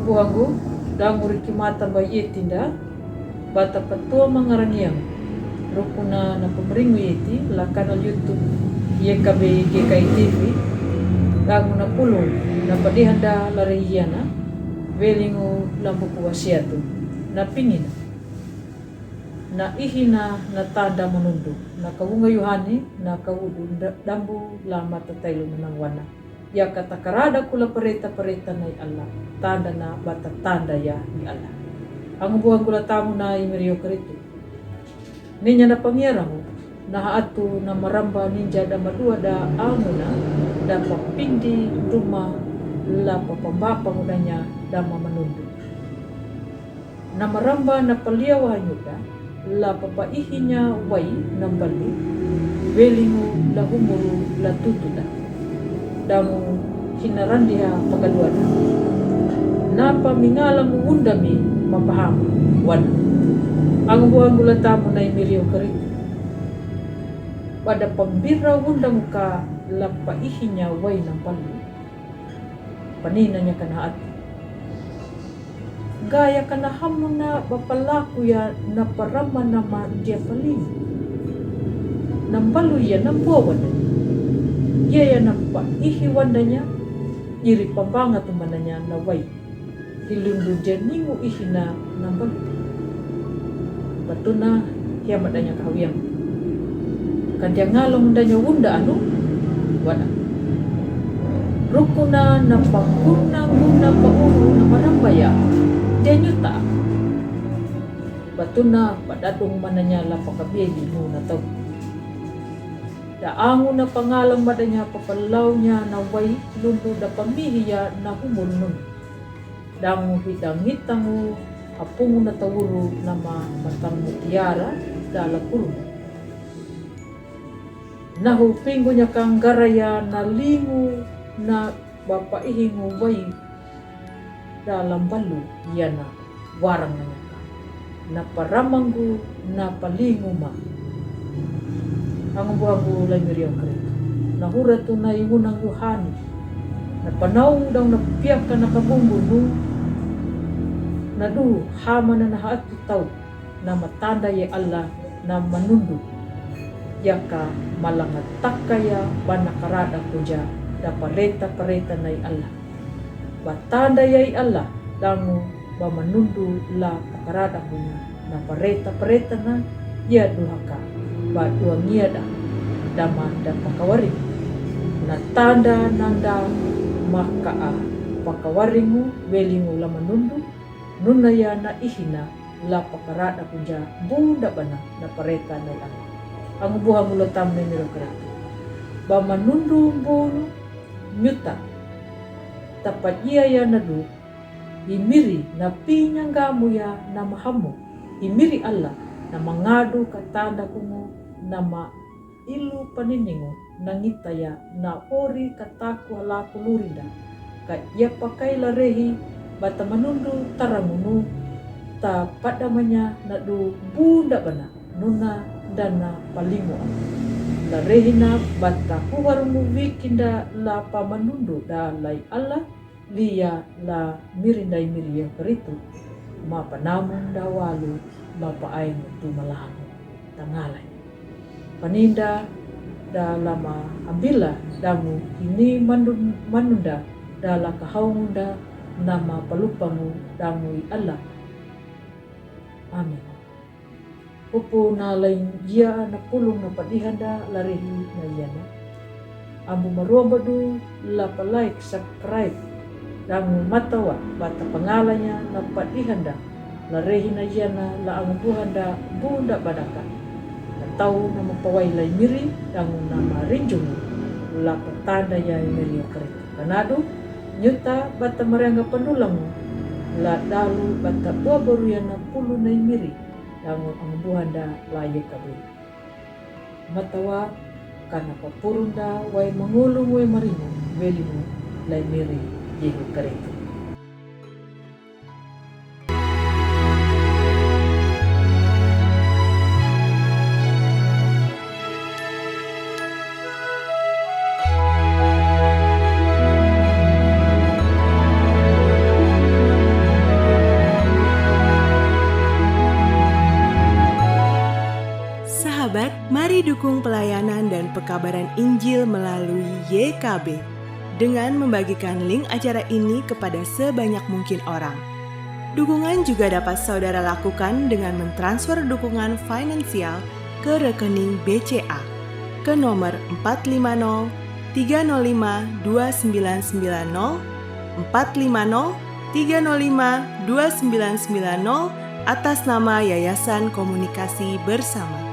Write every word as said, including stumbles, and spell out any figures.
Angubuhangu, dangu riki mata ba yeti nda, bata patua mangarangiang. Rukuna na pemeringu yeti la kanal YouTube Y K B G K I T V. Dangu na pulung na padihanda la rehi yana, welingu la buku wasiatu. Na pingina. Na ihina na tanda manundu, na kavunga Yuhani, na kavudu nda-, dambu la mata tailu na nangwana. Yaka takarada kula pareta pareta nai Allah, tanda na bata tanda ya ni Allah. Angubuhangu la tamu na imirio keritu. Ninya na pangiarangu, na haatu na maramba ninja da madua da anguna, da papindi duma la papambapa mudanya da mamanundu. Na maramba na palia wahanyuda, la papaihinya wai na balu, welingu la humuru la tutuda. Damu hinarandiha pakaduada. Napa mingala mu undami mapahama, wana. Angubuhangu la tamu na imirio keritu. Pada pambira undamu ka la paihinya wai na balu. Panina nya kana ati. Gaya kana hamuna bapalaku ya na parama nama dia paling. Na balu ya na bawa na. Ya ya na paihi wandanya, iri pambanga tu mananya na wai. Hilundu dia ningu ihina na balu. Batuna hia madanya kawiang. Kandia ngalong danya unda anu, wada. Rukuna na panguna nguna pauru na marambaya, dia nyuta. Batuna padadung mananya la pakabieli nu na tau. Da angu na pangalang madanya papalaunya na wai lundu da pamihiya na humul nun. Dangu hidangitangu apungu na tawuru nama matangu tiara da la kurungu. Nahu pingunya kanggaraya na lingu na bapaihingu wai da lambalu yana warang nanyaka. Na paramanggu na palingu ma. Angubuhangu la imirio keritu. Na huratu na imunang Yuhani. Na panau dang na piaka na kabumbu nu. Na du hamana na hatu tau. Na matanda ye Allah na manundu. Yaka malangataka ya bana karada kuja da pareta pareta nai Allah. Batanda ya i Allah dangu ba manundu la pakarada kunya na pareta pareta na ya duhaka ba duangia da dama da pakawari. Na tanda nanda maka a pakawaringu welingu la manundu. Nuna ya na ihina la pakarada kuja bunda bana na pareta na lama. Angubuhangu la tam na miro keritu. Ba manundu bunu nyuta. Tapa ia ya na du. Imiri na pinya ngamu ya na mahamu. Imiri Allah na mangadu katanda kungu na ma ilu paniningu na ngitaya na ori kataku halaku lurinda. Ka ia pakai la rehi bata manundu tarangunu ta padamanya na du bunda bana nuna dana palingu. La rehi na bata huharungu wikinda la pamanundu da lai Allah. Lia la mirinda imiri ya keritu, ma panamun da walu, ma paaingu tu malamu tangalai. Paninda da lama ambila damu ini manun-, manunda da la kahaungunda nama palupangu damu i Allah. Amin. Upu na lain ia na pulung na padihanda la rehi na iana. Ambu maruamba du la pa like, subscribe. Dangu matawa bata pangalanya na padihanda la rehi na iana la angubuhanda bunda badaka. Na tau na mapawai la imiri dangu na marinjungu la patanda ya imiri ya keritu. Kanadu nyuta bata marianga pandulangu la dalu bata dua baru ya na pulu na imiri. Dangu angubuhanda la yekabu. Matawa kana papurunda wai mangulung wai maringu welimu lai miri Yehu keritu. Sahabat, mari dukung pelayanan dan pekabaran Injil melalui Y K B dengan membagikan link acara ini kepada sebanyak mungkin orang. Dukungan juga dapat saudara lakukan dengan mentransfer dukungan finansial ke rekening B C A ke nomor empat lima nol tiga nol lima dua sembilan sembilan nol, empat lima nol tiga nol lima dua sembilan sembilan nol, atas nama Yayasan Komunikasi Bersama.